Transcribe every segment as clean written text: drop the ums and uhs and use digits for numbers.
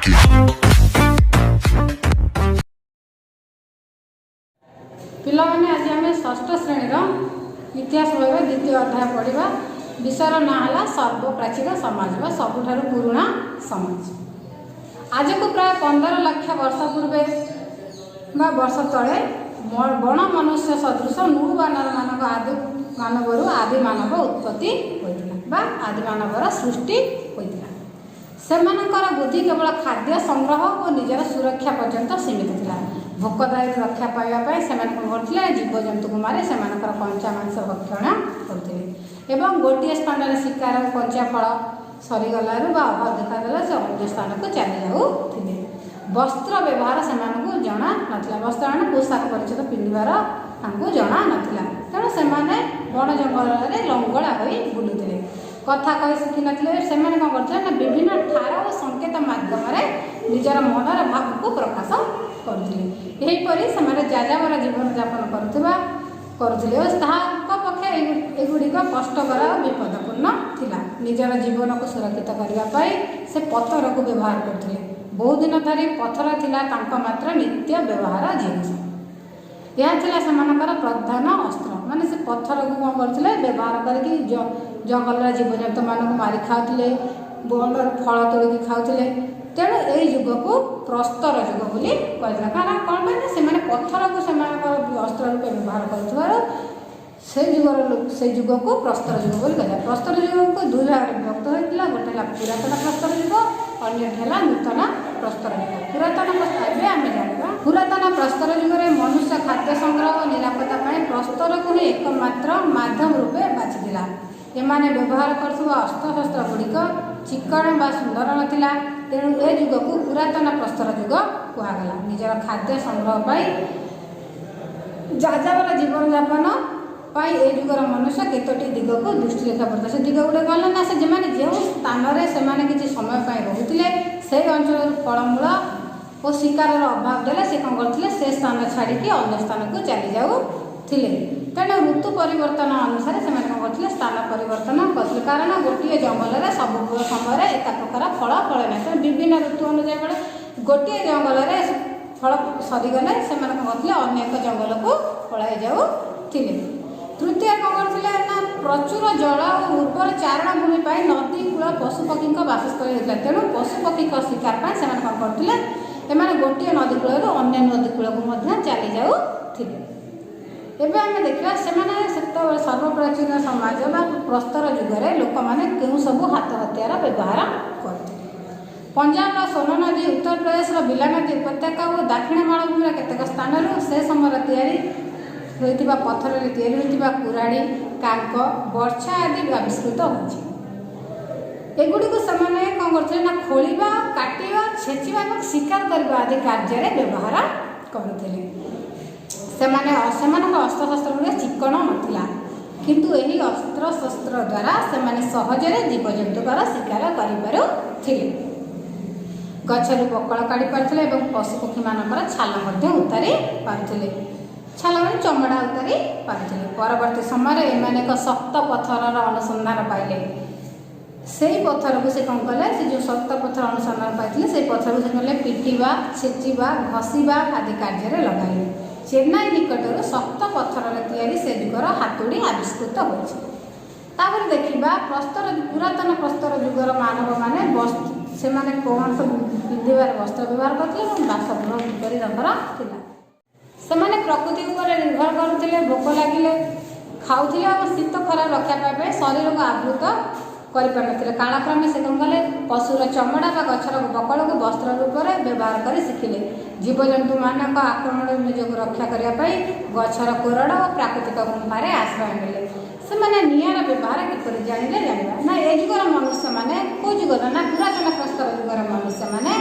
Anarchy. ପିଲାମାନେ, ଆଜି ଆମେ ଷଷ୍ଠ ଶ୍ରେଣୀର ଇତିହାସ ବହିର ଦ୍ୱିତୀୟ ଅଧ୍ୟାୟ ପଢ଼ିବା। ବିଷୟର ନାଁ ହେଲା ସର୍ବପ୍ରାଚୀନ ସମାଜ ବା ସବୁଠାରୁ ପୁରୁଣା ସମାଜ। ଆଜକୁ ପ୍ରାୟ 15 ଲକ୍ଷ ବର୍ଷ ପୂର୍ବେ ବା ବର୍ଷ ତଳେ ବଣ ମନୁଷ୍ୟ ସଦୃଶ ନୃବାନରମାନଙ୍କ ଆଦି ମାନବରୁ ଆଦି ମାନବ ଉତ୍ପତ୍ତି ହୋଇଥିଲା ବା ଆଦି ମାନବର ସୃଷ୍ଟି ହୋଇଥିଲା। ସେମାନଙ୍କର ବୁଦ୍ଧି କେବଳ ଖାଦ୍ୟ ସଂଗ୍ରହ ଓ ନିଜର ସୁରକ୍ଷା ପର୍ଯ୍ୟନ୍ତ ସୀମିତ ଥିଲା। ଭୋକ ଦାଉରୁ ରକ୍ଷା ପାଇବା ପାଇଁ ସେମାନେ କ'ଣ କରୁଥିଲେ? ଜୀବଜନ୍ତୁକୁ ମାରି ସେମାନଙ୍କର କଞ୍ଚା ମାଂସ ଭକ୍ଷଣ କରୁଥିଲେ ଏବଂ ଗୋଟିଏ ସ୍ଥାନରେ ଶିକାର ଓ କଞ୍ଚା ଫଳ ସରିଗଲାରୁ ବା ଅଭାବ ଦେଖାଦେଲା, ସେ ଅନ୍ୟ ସ୍ଥାନକୁ ଚାଲି ଯାଉଥିଲେ। ବସ୍ତ୍ର ବ୍ୟବହାର ସେମାନଙ୍କୁ ଜଣା ନଥିଲା। ବସ୍ତ୍ର ମାନେ ପୋଷାକ ପରିଚ୍ଛଦ ପିନ୍ଧିବାର ତାଙ୍କୁ ଜଣା ନଥିଲା। ତେଣୁ ସେମାନେ ବଣ ଜଙ୍ଗଲରେ ଲଙ୍ଗଳା ହୋଇ ବୁଲୁଥିଲେ। କଥା କହି ଶିଖିନଥିଲେ। ସେମାନେ କ'ଣ କରୁଥିଲେ ନା ବିଭିନ୍ନ ଠାର ଓ ସଂକେତ ମାଧ୍ୟମରେ ନିଜର ମନର ଭାବକୁ ପ୍ରକାଶ କରୁଥିଲେ। ଏହିପରି ସେମାନେ ଯାଯାବର ଜୀବନଯାପନ କରୁଥିଲେ ଓ ତାହାଙ୍କ ପକ୍ଷେ ଏଗୁଡ଼ିକ କଷ୍ଟକର ଓ ବିପଦପୂର୍ଣ୍ଣ ଥିଲା। ନିଜର ଜୀବନକୁ ସୁରକ୍ଷିତ କରିବା ପାଇଁ ସେ ପଥରକୁ ବ୍ୟବହାର କରୁଥିଲେ। ବହୁଦିନ ଧରି ପଥର ଥିଲା ତାଙ୍କ ମାତ୍ର ନିତ୍ୟ ବ୍ୟବହାର ଜିନିଷ। ଏହା ଥିଲା ସେମାନଙ୍କର ପ୍ରଧାନ ଅସ୍ତ୍ର। ମାନେ ସେ ପଥରକୁ କ'ଣ କରୁଥିଲେ? ବ୍ୟବହାର କରିକି ଜଙ୍ଗଲର ଜୀବଜନ୍ତୁମାନଙ୍କୁ ମାରି ଖାଉଥିଲେ, ବଣରୁ ଫଳ ତୋଳିକି ଖାଉଥିଲେ। ତେଣୁ ଏଇ ଯୁଗକୁ ପ୍ରସ୍ତର ଯୁଗ ବୋଲି କୁହାଯାଇଥିଲା। କାରଣ କ'ଣ ପାଇଁ ନା ସେମାନେ ପଥରକୁ ସେମାନଙ୍କର ଅସ୍ତ୍ର ରୂପେ ବ୍ୟବହାର କରୁଥିବାରୁ ସେଇ ଯୁଗକୁ ପ୍ରସ୍ତର ଯୁଗ ବୋଲି କୁହାଯାଏ। ପ୍ରସ୍ତର ଯୁଗକୁ ଦୁଇ ଭାଗରେ ବିଭକ୍ତ ହୋଇଥିଲା। ଗୋଟେ ହେଲା ପୁରାତନ ପ୍ରସ୍ତର ଯୁଗ, ଅନ୍ୟଟି ହେଲା ନୂତନ ପ୍ରସ୍ତର ଯୁଗ। ପୁରାତନ ପ୍ରସ୍ତର ଏବେ ଆମେ ଜାଣିବା। ପୁରାତନ ପ୍ରସ୍ତର ଯୁଗରେ ମନୁଷ୍ୟ ଖାଦ୍ୟ ସଂଗ୍ରହ ଓ ନିରାପତ୍ତା ପାଇଁ ପ୍ରସ୍ତରକୁ ହିଁ ଏକମାତ୍ର ମାଧ୍ୟମ ରୂପେ ବାଛିଥିଲା। ଏମାନେ ବ୍ୟବହାର କରୁଥିବା ଅସ୍ତ୍ରଶସ୍ତ୍ର ଗୁଡ଼ିକ ଚିକ୍କଣ ବା ସୁନ୍ଦର ନଥିଲା। ତେଣୁ ଏ ଯୁଗକୁ ପୁରାତନ ପ୍ରସ୍ତର ଯୁଗ କୁହାଗଲା। ନିଜର ଖାଦ୍ୟ ସଂଗ୍ରହ ପାଇଁ, ଯାଯାବର ଜୀବନଯାପନ ପାଇଁ ଏ ଯୁଗର ମନୁଷ୍ୟ କେତୋଟି ଦିଗକୁ ଦୃଷ୍ଟି ରଖିବାକୁ ପଡ଼ିଥିଲା। ସେ ଦିଗ ଗୁଡ଼ିକ କ'ଣ ନା ସେ ଯେମାନେ ଯେଉଁ ସ୍ଥାନରେ ସେମାନେ କିଛି ସମୟ ପାଇଁ ରହୁଥିଲେ, ସେଇ ଅଞ୍ଚଳରୁ ଫଳମୂଳ ଓ ଶିକାରର ଅଭାବ ଦେଲେ ସେ କ'ଣ କରୁଥିଲେ? ସେ ସ୍ଥାନ ଛାଡ଼ିକି ଅନ୍ୟ ସ୍ଥାନକୁ ଚାଲି ଯାଉଥିଲେ। ତେଣୁ ଋତୁ ପରିବର୍ତ୍ତନ ଅନୁସାରେ ସେମାନେ କ'ଣ କରୁଥିଲେ? ସ୍ଥାନ ପରିବର୍ତ୍ତନ କରୁଥିଲେ। କାରଣ ଗୋଟିଏ ଜଙ୍ଗଲରେ ସବୁ ସମୟରେ ଏକା ପ୍ରକାର ଫଳ ଫଳେ ନାହିଁ। ତେଣୁ ବିଭିନ୍ନ ଋତୁ ଅନୁଯାୟୀ ଫଳେ। ଗୋଟିଏ ଜଙ୍ଗଲରେ ଫଳ ସରିଗଲେ ସେମାନେ କ'ଣ କରୁଥିଲେ? ଅନ୍ୟ ଏକ ଜଙ୍ଗଲକୁ ପଳାଇ ଯାଉଥିଲେ। ତୃତୀୟ କ'ଣ କରୁଥିଲେ ନା ପ୍ରଚୁର ଜଳ ଓ ଉର୍ବର ଚାରଣ ଭୂମି ପାଇଁ ନଦୀ କୂଳ ପଶୁପକ୍ଷୀଙ୍କ ବାସସ୍ଥଳୀ ହୋଇଥିଲା। ତେଣୁ ପଶୁପକ୍ଷୀଙ୍କ ଶିକାର ପାଇଁ ସେମାନେ କ'ଣ କରୁଥିଲେ? ଏମାନେ ଗୋଟିଏ ନଦୀ କୂଳରୁ ଅନ୍ୟ ନଦୀ କୂଳକୁ ମଧ୍ୟ ଚାଲି ଯାଉଥିଲେ। ଏବେ ଆମେ ଦେଖିବା, ସେମାନେ ସେତେବେଳେ ସର୍ବପ୍ରାଚୀନ ସମାଜ ବା ପ୍ରସ୍ତର ଯୁଗରେ ଲୋକମାନେ କେଉଁ ସବୁ ହାତ ହତିଆର ବ୍ୟବହାର କରୁଥିଲେ। ପଞ୍ଜାବର ସୋନ ନଦୀ, ଉତ୍ତରପ୍ରଦେଶର ବିଲା ନଦୀ ଉପତ୍ୟକା ଓ ଦକ୍ଷିଣ ମାଳଭୂମିର କେତେକ ସ୍ଥାନରୁ ସେ ସମୟରେ ତିଆରି ହୋଇଥିବା ପଥରରେ ତିଆରି ହୋଇଥିବା କୁରାଢ଼ୀ, କାଙ୍କ, ବର୍ଚ୍ଛା ଆଦି ଆବିଷ୍କୃତ ହୋଇଛି। ଏଗୁଡ଼ିକୁ ସେମାନେ କ'ଣ କରୁଥିଲେ ନା ଖୋଳିବା, କାଟିବା, ଛେଚିବା ଏବଂ ଶିକାର କରିବା ଆଦି କାର୍ଯ୍ୟରେ ବ୍ୟବହାର କରୁଥିଲେ। ସେମାନଙ୍କ ଅସ୍ତ୍ରଶସ୍ତ୍ର ଗୁଡ଼ିକ ଚିକ୍କଣ ନଥିଲା, କିନ୍ତୁ ଏହି ଅସ୍ତ୍ରଶସ୍ତ୍ର ଦ୍ୱାରା ସେମାନେ ସହଜରେ ଜୀବଜନ୍ତୁଙ୍କର ଶିକାର କରିପାରୁଥିଲେ, ଗଛରୁ ବକଳ କାଢ଼ି ପାରୁଥିଲେ ଏବଂ ପଶୁପକ୍ଷୀମାନଙ୍କର ଛାଲ ମଧ୍ୟ ଉତାରି ପାରୁଥିଲେ। ଛାଲ ମାନେ ଚମଡ଼ା ଉତାରି ପାରୁଥିଲେ। ପରବର୍ତ୍ତୀ ସମୟରେ ଏମାନେ ଏକ ଶକ୍ତ ପଥରର ଅନୁସନ୍ଧାନ ପାଇଲେ। ସେଇ ପଥରକୁ ସେ କ'ଣ କଲେ? ସେ ଯେଉଁ ଶକ୍ତ ପଥର ଅନୁସନ୍ଧାନ ପାଇଥିଲେ, ସେଇ ପଥରକୁ ସେ କଲେ ପିଟିବା, ଛେଚିବା, ଘଷିବା ଆଦି କାର୍ଯ୍ୟରେ ଲଗାଇଲେ। ଚେନ୍ନାଇ ନିକଟରୁ ଶକ୍ତ ପଥରରେ ତିଆରି ସେ ଯୁଗର ହାତୁଡ଼ି ଆବିଷ୍କୃତ ହୋଇଛି। ତାପରେ ଦେଖିବା, ପୁରାତନ ପ୍ରସ୍ତର ଯୁଗର ମାନବମାନେ ସେମାନେ କ'ଣ ସବୁ ପିନ୍ଧିବାରେ ବସ୍ତ୍ର ବ୍ୟବହାର କରୁଥିଲେ ଏବଂ ବାସଗୃହ କିପରି ତାଙ୍କର ଥିଲା। ସେମାନେ ପ୍ରକୃତି ଉପରେ ନିର୍ଭର କରୁଥିଲେ। ଭୋକ ଲାଗିଲେ ଖାଉଥିଲେ ଏବଂ ଶୀତ ଖରା ରକ୍ଷା ପାଇବା ପାଇଁ ଶରୀରକୁ ଆବୃତ କରିପାରୁନଥିଲେ। କାଳକ୍ରମେ ସେ କ'ଣ କଲେ? ପଶୁର ଚମଡ଼ା ବା ଗଛର ବକଳକୁ ବସ୍ତ୍ର ରୂପରେ ବ୍ୟବହାର କରି ଶିଖିଲେ। ଜୀବଜନ୍ତୁମାନଙ୍କ ଆକ୍ରମଣରୁ ନିଜକୁ ରକ୍ଷା କରିବା ପାଇଁ ଗଛର କୋରଡ଼ ଓ ପ୍ରାକୃତିକ ଗୁମ୍ଫାରେ ଆଶ୍ରୟ ନେଲେ। ସେମାନେ ନିଆଁର ବ୍ୟବହାର କିପରି ଜାଣିଲେ, ଜାଣିବା ନା ଏ ଯୁଗର ମନୁଷ୍ୟମାନେ, କେଉଁ ଯୁଗର ନା ପୁରାତନ ପ୍ରସ୍ତର ଯୁଗର ମନୁଷ୍ୟମାନେ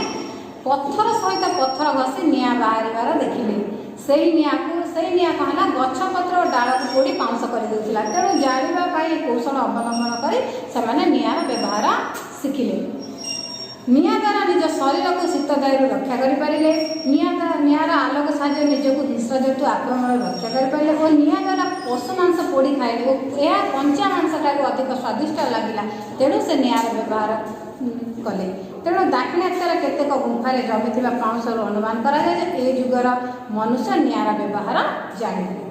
ପଥର ସହିତ ପଥର ଘଷି ନିଆଁ ବାହାରିବାର ଦେଖିଲେ। ସେଇ ନିଆଁ କ'ଣ ହେଲା? ଗଛ ପତ୍ର ଓ ଡାଳକୁ ପୋଡ଼ି ପାଉଁଶ କରିଦେଉଥିଲା। ତେଣୁ ଜାଳିବା ପାଇଁ କୌଶଳ ଅବଲମ୍ବନ କରି ସେମାନେ ନିଆଁର ବ୍ୟବହାର ଶିଖିଲେ। ନିଆଁ ଦ୍ୱାରା ନିଜ ଶରୀରକୁ ଶୀତ ଦାଉରୁ ରକ୍ଷା କରିପାରିଲେ। ନିଆଁର ଆଲୋକ ସାହାଯ୍ୟରେ ନିଜକୁ ହିଂସ୍ର ଜନ୍ତୁ ଆକ୍ରମଣରୁ ରକ୍ଷା କରିପାରିଲେ ଓ ନିଆଁ ଦ୍ୱାରା ପଶୁ ମାଂସ ପୋଡ଼ି ଖାଇଲେ ଓ ଏହା କଞ୍ଚା ମାଂସ ଠାରୁ ଅଧିକ ସ୍ୱାଦିଷ୍ଟ ଲାଗିଲା। ତେଣୁ ସେ ନିଆଁର ବ୍ୟବହାର କଲେ। ତେଣୁ ଦାକ୍ଷିଣାତ୍ୟର କେତେକ ଗୁମ୍ଫାରେ ଜମିଥିବା ପାଉଁଶରୁ ଅନୁମାନ କରାଯାଏ ଯେ ଏ ଯୁଗର ମନୁଷ୍ୟ ନିଆଁର ବ୍ୟବହାର ଜାଣିଥିଲେ।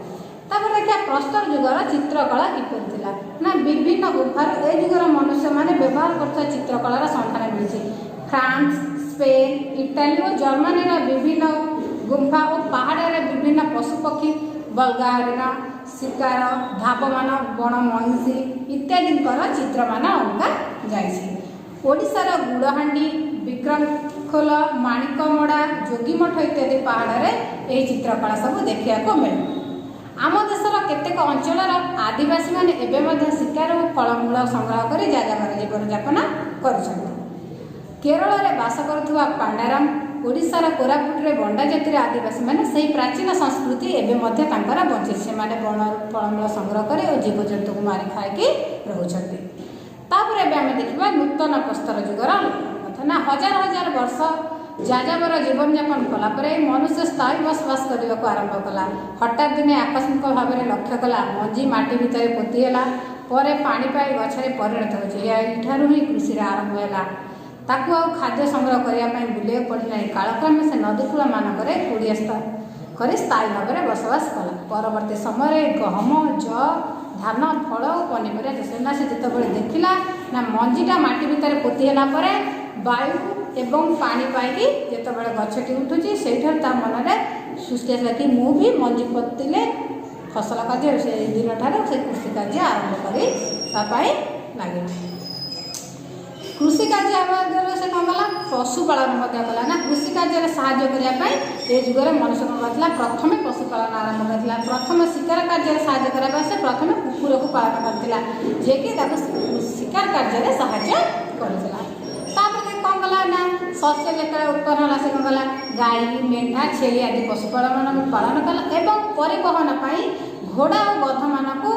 ତାପରେ ଦେଖିବା, ପ୍ରସ୍ତର ଯୁଗର ଚିତ୍ରକଳା କିପରି ଥିଲା ନା, ବିଭିନ୍ନ ଗୁମ୍ଫାରୁ ଏ ଯୁଗର ମନୁଷ୍ୟମାନେ ବ୍ୟବହାର କରୁଥିବା ଚିତ୍ରକଳାର ସନ୍ଧାନ ମିଳିଛି। ଫ୍ରାନ୍ସ, ସ୍ପେନ୍, ଇଟାଲୀ ଓ ଜର୍ମାନୀର ବିଭିନ୍ନ ଗୁମ୍ଫା ଓ ପାହାଡ଼ରେ ବିଭିନ୍ନ ପଶୁପକ୍ଷୀ, ବଲଗା ହରିଣ, ଶିକାର, ଧାବମାନ ବଣ ମଇଁଷି ଇତ୍ୟାଦିଙ୍କର ଚିତ୍ରମାନ ଅଙ୍କା ଯାଇଛି। ଓଡ଼ିଶାର ଗୁଡ଼ହାଣ୍ଡି, ବିକ୍ରମଖୋଲ, ମାଣିକମଡ଼ା, ଯୋଗୀମଠ ଇତ୍ୟାଦି ପାହାଡ଼ରେ ଏହି ଚିତ୍ରକଳା ସବୁ ଦେଖିବାକୁ ମିଳେ। ଆମ ଦେଶର କେତେକ ଅଞ୍ଚଳର ଆଦିବାସୀମାନେ ଏବେ ମଧ୍ୟ ଶିକାର ଓ ଫଳମୂଳ ସଂଗ୍ରହ କରି ଯାଯାବର ଜୀବନଯାପନ କରୁଛନ୍ତି। କେରଳରେ ବାସ କରୁଥିବା ପାଣ୍ଡାରାମ, ଓଡ଼ିଶାର କୋରାପୁଟରେ ବଣ୍ଡା ଜାତିର ଆଦିବାସୀମାନେ ସେହି ପ୍ରାଚୀନ ସଂସ୍କୃତି ଏବେ ମଧ୍ୟ ତାଙ୍କର ବଞ୍ଚିଛି। ସେମାନେ ବଣରୁ ଫଳମୂଳ ସଂଗ୍ରହ କରି ଓ ଜୀବଜନ୍ତୁକୁ ମାରି ଖାଇକି ରହୁଛନ୍ତି। ତାପରେ ଏବେ ଆମେ ଦେଖିବା ନୂତନ ପ୍ରସ୍ତର ଯୁଗର କଥା ନା, ହଜାର ହଜାର ବର୍ଷ ଯାଯାବର ଜୀବନଯାପନ କଲା ପରେ ମନୁଷ୍ୟ ସ୍ଥାୟୀ ବସବାସ କରିବାକୁ ଆରମ୍ଭ କଲା। ହଠାତ୍ ଦିନେ ଆକସ୍ମିକ ଭାବରେ ଲକ୍ଷ୍ୟ କଲା, ମଞ୍ଜି ମାଟି ଭିତରେ ପୋତି ହେଲା ପରେ ପାଣି ପାଇ ଗଛରେ ପରିଣତ ହେଉଛି। ଏହା ଏଇଠାରୁ ହିଁ କୃଷିର ଆରମ୍ଭ ହେଲା। ତାକୁ ଆଉ ଖାଦ୍ୟ ସଂଗ୍ରହ କରିବା ପାଇଁ ବୁଲିବାକୁ ପଡ଼ିଲାନି। କାଳକ୍ରମେ ସେ ନଦୀକୂଳ ମାନଙ୍କରେ କୁଡ଼ିଆ କରି ସ୍ଥାୟୀ ଭାବରେ ବସବାସ କଲା। ପରବର୍ତ୍ତୀ ସମୟରେ ଗହମ, ଯଅ, ଧାନ, ଫଳ ଓ ପନିପରିବା ଚାଷ ନା, ସେ ଯେତେବେଳେ ଦେଖିଲା ନା ମଞ୍ଜିଟା ମାଟି ଭିତରେ ପୋତି ହେଲା ପରେ ବାୟୁ ଏବଂ ପାଣି ପାଇକି ଯେତେବେଳେ ଗଛଟି ଉଠୁଛି, ସେଇଠାରୁ ତା ମନରେ ସୃଷ୍ଟି ଆସିଲା କି ମୁଁ ବି ମଞ୍ଜି ପୋତିଲେ ଫସଲ କାର୍ଯ୍ୟ। ସେଇ ଦିନଠାରୁ ସେ କୃଷି କାର୍ଯ୍ୟ ଆରମ୍ଭ କରିବା ପାଇଁ ଲାଗିଲା। କୃଷି କାର୍ଯ୍ୟ ହେବା ଦ୍ୱାରା ସେ କ'ଣ କଲା? ପଶୁପାଳନ ମଧ୍ୟ କଲା। ନା, କୃଷି କାର୍ଯ୍ୟରେ ସାହାଯ୍ୟ କରିବା ପାଇଁ ଏ ଯୁଗରେ ମନୁଷ୍ୟ କ'ଣ କରିଥିଲା? ପ୍ରଥମେ ପଶୁପାଳନ ଆରମ୍ଭ କରିଥିଲା। ପ୍ରଥମ ଶିକାର କାର୍ଯ୍ୟରେ ସାହାଯ୍ୟ କରିବା ପାଇଁ ସେ ପ୍ରଥମେ କୁକୁରକୁ ପାଳନ କରିଥିଲା, ଯିଏକି ତାକୁ ଶିକାର କାର୍ଯ୍ୟରେ ସାହାଯ୍ୟ କରୁଥିଲା। ତାପରେ ସେ କ'ଣ କଲା ନା, ଶସ୍ୟ ଯେତେବେଳେ ଉତ୍ପନ୍ନ ହେଲା, ସେ କ'ଣ କଲା? ଗାଈ, ମେଣ୍ଢା, ଛେଳି ଆଦି ପଶୁପାଳନ ପାଳନ କଲା ଏବଂ ପରିବହନ ପାଇଁ ଘୋଡ଼ା ଓ ଗଧମାନଙ୍କୁ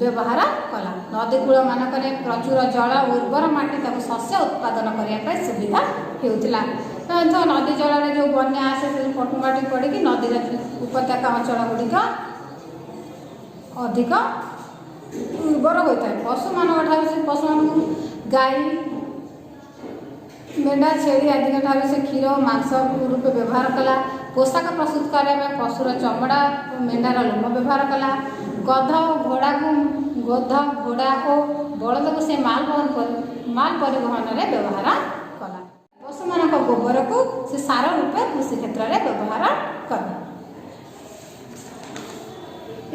ବ୍ୟବହାର କଲା। ନଦୀ କୂଳମାନଙ୍କରେ ପ୍ରଚୁର ଜଳ, ଉର୍ବର ମାଟି ତାକୁ ଶସ୍ୟ ଉତ୍ପାଦନ କରିବା ପାଇଁ ସୁବିଧା ହେଉଥିଲା। ତ ନଦୀ ଜଳରେ ଯେଉଁ ବନ୍ୟା ଆସେ, ସେ ପଟୁ ମାଟି ପଡ଼ିକି ନଦୀର ଉପତ୍ୟକା ଅଞ୍ଚଳ ଗୁଡ଼ିକ ଅଧିକ ଉର୍ବର ହୋଇଥାଏ। ପଶୁମାନଙ୍କ ଠାରୁ ସେ ପଶୁମାନଙ୍କୁ ଗାଈ, ମେଣ୍ଢା, ଛେଳି ଆଦିଙ୍କ ଠାରୁ ସେ କ୍ଷୀର ଓ ମାଂସ ରୂପେ ବ୍ୟବହାର କଲା। ପୋଷାକ ପ୍ରସ୍ତୁତ କରିବା ପାଇଁ ପଶୁର ଚମଡ଼ା ଓ ମେଣ୍ଢାର ଲୋମ ବ୍ୟବହାର କଲା। ଗଧ, ଘୋଡ଼ା ଓ ବଳଦକୁ ସେ ମାଲ ପରିବହନରେ ବ୍ୟବହାର କଲା। ପଶୁମାନଙ୍କ ଗୋବରକୁ ସେ ସାର ରୂପେ କୃଷି କ୍ଷେତ୍ରରେ ବ୍ୟବହାର କଲା।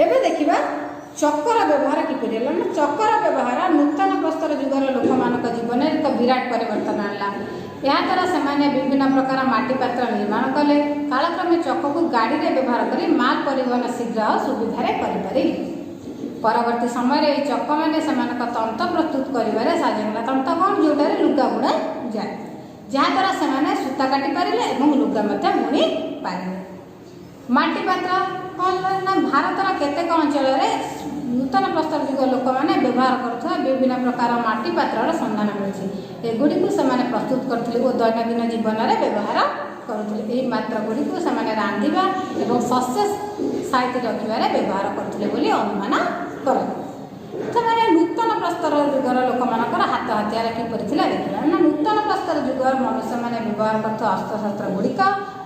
ଏବେ ଦେଖିବା ଚକର ବ୍ୟବହାର କିପରି ହେଲା ନା, ଚକର ବ୍ୟବହାର ନୂତନ ପ୍ରସ୍ତର ଯୁଗର ଲୋକମାନଙ୍କ ଜୀବନରେ ଏକ ବିରାଟ ପରିବର୍ତ୍ତନ ଆଣିଲା। ଏହାଦ୍ୱାରା ସେମାନେ ବିଭିନ୍ନ ପ୍ରକାର ମାଟି ପାତ୍ର ନିର୍ମାଣ କଲେ। କାଳକ୍ରମେ ଚକକୁ ଗାଡ଼ିରେ ବ୍ୟବହାର କରି ମାଲ ପରିବହନ ଶୀଘ୍ର ଓ ସୁବିଧାରେ କରିପାରିଲେ। ପରବର୍ତ୍ତୀ ସମୟରେ ଏହି ଚକମାନେ ସେମାନଙ୍କ ତନ୍ତ ପ୍ରସ୍ତୁତ କରିବାରେ ସାହାଯ୍ୟ କଲା। ତନ୍ତ କ'ଣ? ଯେଉଁଟାରେ ଲୁଗା ବୁଣା ଯାଏ, ଯାହାଦ୍ୱାରା ସେମାନେ ସୂତା କାଟି ପାରିଲେ ଏବଂ ଲୁଗା ମଧ୍ୟ ବୁଣି ପାରିଲେ। ମାଟି ପାତ୍ର କ'ଣ ନା, ଭାରତର କେତେକ ଅଞ୍ଚଳରେ ନୂତନ ପ୍ରସ୍ତର ଯୁଗ ଲୋକମାନେ ବ୍ୟବହାର କରୁଥିବା ବିଭିନ୍ନ ପ୍ରକାର ମାଟି ପାତ୍ରର ସନ୍ଧାନ ମିଳିଛି। ଏଗୁଡ଼ିକୁ ସେମାନେ ପ୍ରସ୍ତୁତ କରୁଥିଲେ ଓ ଦୈନନ୍ଦିନ ଜୀବନରେ ବ୍ୟବହାର କରୁଥିଲେ। ଏହି ପାତ୍ର ଗୁଡ଼ିକୁ ସେମାନେ ରାନ୍ଧିବା ଏବଂ ଶସ୍ୟ ସାଇତି ରଖିବାରେ ବ୍ୟବହାର କରୁଥିଲେ ବୋଲି ଅନୁମାନ କରାଯାଏ। ସେମାନେ ନୂତନ ପ୍ରସ୍ତର ଯୁଗର ଲୋକମାନଙ୍କର ହାତ ହତିଆର କିପରି ଥିଲା ଦେଖିବା ନା, ନୂତନ ପ୍ରସ୍ତର ଯୁଗର ମନୁଷ୍ୟମାନେ ବ୍ୟବହାର କରୁଥିବା ଅସ୍ତ୍ରଶସ୍ତ୍ର ଗୁଡ଼ିକ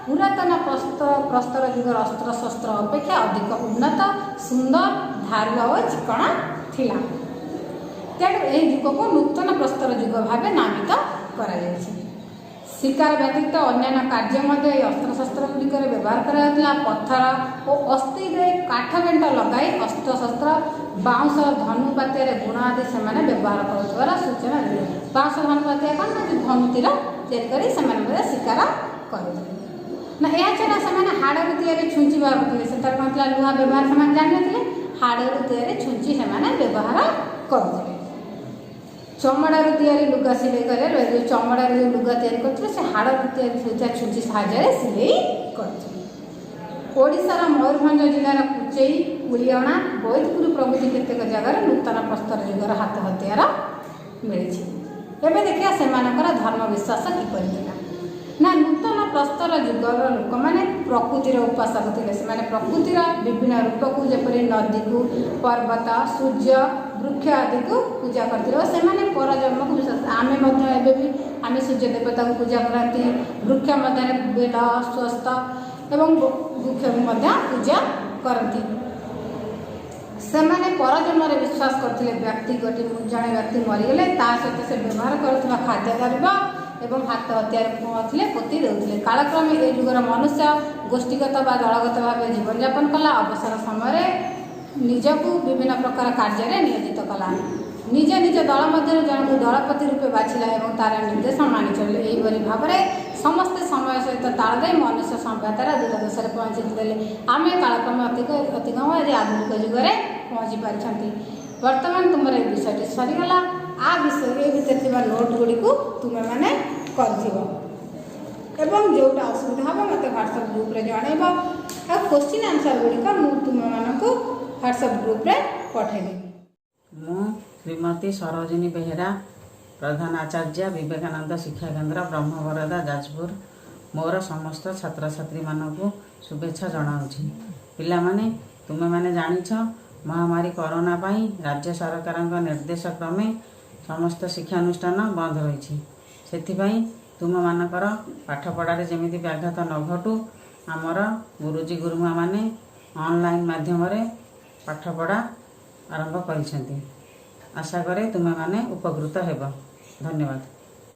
ପୁରାତନ ପ୍ରସ୍ତର ଯୁଗର ଅସ୍ତ୍ରଶସ୍ତ୍ର ଅପେକ୍ଷା ଅଧିକ ଉନ୍ନତ, ସୁନ୍ଦର, ଧାରୁଆ ଓ ଚିକଣା ଥିଲା। ତେଣୁ ଏହି ଯୁଗକୁ ନୂତନ ପ୍ରସ୍ତର ଯୁଗ ଭାବେ ନାମିତ କରାଯାଇଛି। ଶିକାର ବ୍ୟତୀତ ଅନ୍ୟାନ୍ୟ କାର୍ଯ୍ୟ ମଧ୍ୟ ଏହି ଅସ୍ତ୍ରଶସ୍ତ୍ର ଗୁଡ଼ିକରେ ବ୍ୟବହାର କରାଯାଉଥିଲା। ପଥର ଓ ଅସ୍ଥିରେ କାଠ ବେଣ୍ଟ ଲଗାଇ ଅସ୍ତ୍ରଶସ୍ତ୍ର, ବାଉଁଶ ଧନୁ ପାତିଆରେ ଗୁଣ ଆଦି ସେମାନେ ବ୍ୟବହାର କରୁଥିବାର ସୂଚନା ମିଳେ। ବାଉଁଶ ଧନୁ ପାତିଆ କ'ଣ ନା, ଯେଉଁ ଧନୁ ତୀର ତିଆରି କରି ସେମାନେ ମଧ୍ୟ ଶିକାର କରୁଥିଲେ। ନା, ଏହା ଛଡ଼ା ସେମାନେ ହାଡ଼ରୁ ତିଆରି ଛୁଞ୍ଚି ବ୍ୟବହାର କରୁଥିଲେ। ସେତେବେଳେ କ'ଣ ଥିଲା? ଲୁହା ବ୍ୟବହାର ସେମାନେ ଜାଣିନଥିଲେ। ହାଡ଼ରୁ ତିଆରି ଛୁଞ୍ଚି ସେମାନେ ବ୍ୟବହାର କରୁଥିଲେ। ଚମଡ଼ାରୁ ତିଆରି ଲୁଗା ସିଲେଇ କରିବା, ଯେଉଁ ଚମଡ଼ାରେ ଯେଉଁ ଲୁଗା ତିଆରି କରୁଥିଲେ, ସେ ହାଡ଼ରୁ ତିଆରି ହେଉଥିବା ଛୁଞ୍ଚି ସାହାଯ୍ୟରେ ସିଲେଇ କରୁଥିଲେ। ଓଡ଼ିଶାର ମୟୂରଭଞ୍ଜ ଜିଲ୍ଲାର କୁଚେଇ, କୁଳିଅଣା, ବୈଦପୁର ପ୍ରଭୃତି କେତେକ ଜାଗାରେ ନୂତନ ପ୍ରସ୍ତର ଯୁଗର ହାତ ହତିଆର ମିଳିଛି। ଏବେ ଦେଖିବା ସେମାନଙ୍କର ଧର୍ମ ବିଶ୍ୱାସ କିପରି ଥିଲା ନା, ନୂତନ ପ୍ରସ୍ତର ଯୁଗର ଲୋକମାନେ ପ୍ରକୃତିର ଉପାସକ ଥିଲେ। ସେମାନେ ପ୍ରକୃତିର ବିଭିନ୍ନ ରୂପକୁ, ଯେପରି ନଦୀକୁ, ପର୍ବତ, ସୂର୍ଯ୍ୟ, ବୃକ୍ଷ ଆଦିକୁ ପୂଜା କରିଥିଲେ ଓ ସେମାନେ ପରଜନ୍ମକୁ ବିଶ୍ୱାସ। ଆମେ ମଧ୍ୟ ଏବେ ବି ଆମେ ସୂର୍ଯ୍ୟ ଦେବତାଙ୍କୁ ପୂଜା କରନ୍ତି। ବୃକ୍ଷ ମଧ୍ୟରେ ବେଲ, ସ୍ୱସ୍ତ ଏବଂ ବୃକ୍ଷକୁ ମଧ୍ୟ ପୂଜା କରନ୍ତି। ସେମାନେ ପରଜନ୍ମରେ ବିଶ୍ୱାସ କରୁଥିଲେ। ବ୍ୟକ୍ତି ଗୋଟି ଜଣେ ବ୍ୟକ୍ତି ମରିଗଲେ ତା ସହିତ ସେ ବ୍ୟବହାର କରୁଥିବା ଖାଦ୍ୟ ଦ୍ରବ୍ୟ ଏବଂ ହାତ ହତିଆର ଥିଲେ ପୋତି ଦେଉଥିଲେ। କାଳକ୍ରମେ ଏ ଯୁଗର ମନୁଷ୍ୟ ଗୋଷ୍ଠୀଗତ ବା ଦଳଗତ ଭାବେ ଜୀବନଯାପନ କଲା। ଅବସର ସମୟରେ ନିଜକୁ ବିଭିନ୍ନ ପ୍ରକାର କାର୍ଯ୍ୟରେ ନିୟୋଜିତ କଲା। ନିଜ ନିଜ ଦଳ ମଧ୍ୟରୁ ଜଣକୁ ଦଳପତି ରୂପେ ବାଛିଲା ଏବଂ ତାର ନିର୍ଦ୍ଦେଶ ମାନି ଚଳିଲେ। ଏହିପରି ଭାବରେ ସମସ୍ତେ ସମୟ ସହିତ ତାଳ ଦେଇ ମନୁଷ୍ୟ ସଭ୍ୟତାର ଦୂର ଦେଶରେ ପହଞ୍ଚି ଦେଲେ। ଆମେ କାଳକ୍ରମେ ଅତିକ୍ରମ ଆଜି ଆଧୁନିକ ଯୁଗରେ ପହଞ୍ଚି ପାରିଛନ୍ତି। ବର୍ତ୍ତମାନ ତୁମର ଏ ବିଷୟଟି ସରିଗଲା। ଆ ବିଷୟ ଏ ଭିତରେ ଥିବା ନୋଟ୍ ଗୁଡ଼ିକୁ ତୁମେମାନେ କରିଥିବ ଏବଂ ଯେଉଁଟା ଅସୁବିଧା ହେବ, ମୋତେ ହ୍ୱାଟ୍ସଆପ୍ ଗ୍ରୁପ୍ରେ ଜଣାଇବ। ଆଉ କୋଶ୍ଚିନ୍ ଆନ୍ସର୍ ଗୁଡ଼ିକ ମୁଁ ତୁମମାନଙ୍କୁ ହ୍ୱାଟ୍ସଆପ୍ ଗ୍ରୁପ୍ରେ ପଠାଇଦେବି। ମୁଁ ଶ୍ରୀମତୀ ସରୋଜିନୀ ବେହେରା, ପ୍ରଧାନ ଆଚାର୍ଯ୍ୟ, ବିବେକାନନ୍ଦ ଶିକ୍ଷା କେନ୍ଦ୍ର, ବ୍ରହ୍ମବରଦା, ଯାଜପୁର, ମୋର ସମସ୍ତ ଛାତ୍ରଛାତ୍ରୀମାନଙ୍କୁ ଶୁଭେଚ୍ଛା ଜଣାଉଛି। ପିଲାମାନେ, ତୁମେମାନେ ଜାଣିଛ, ମହାମାରୀ କରୋନା ପାଇଁ ରାଜ୍ୟ ସରକାରଙ୍କ ନିର୍ଦ୍ଦେଶ କ୍ରମେ ସମସ୍ତ ଶିକ୍ଷାନୁଷ୍ଠାନ ବନ୍ଦ ରହିଛି। ସେଥିପାଇଁ ତୁମମାନଙ୍କର ପାଠପଢ଼ାରେ ଯେମିତି ବ୍ୟାଘାତ ନ ଘଟୁ, ଆମର ଗୁରୁଜୀ ଗୁରୁମାମାନେ ଅନଲାଇନ୍ ମାଧ୍ୟମରେ ପାଠପଢ଼ା ଆରମ୍ଭ କରିଛନ୍ତି। ଆଶା କରେ ତୁମେମାନେ ଉପକୃତ ହେବ। ଧନ୍ୟବାଦ।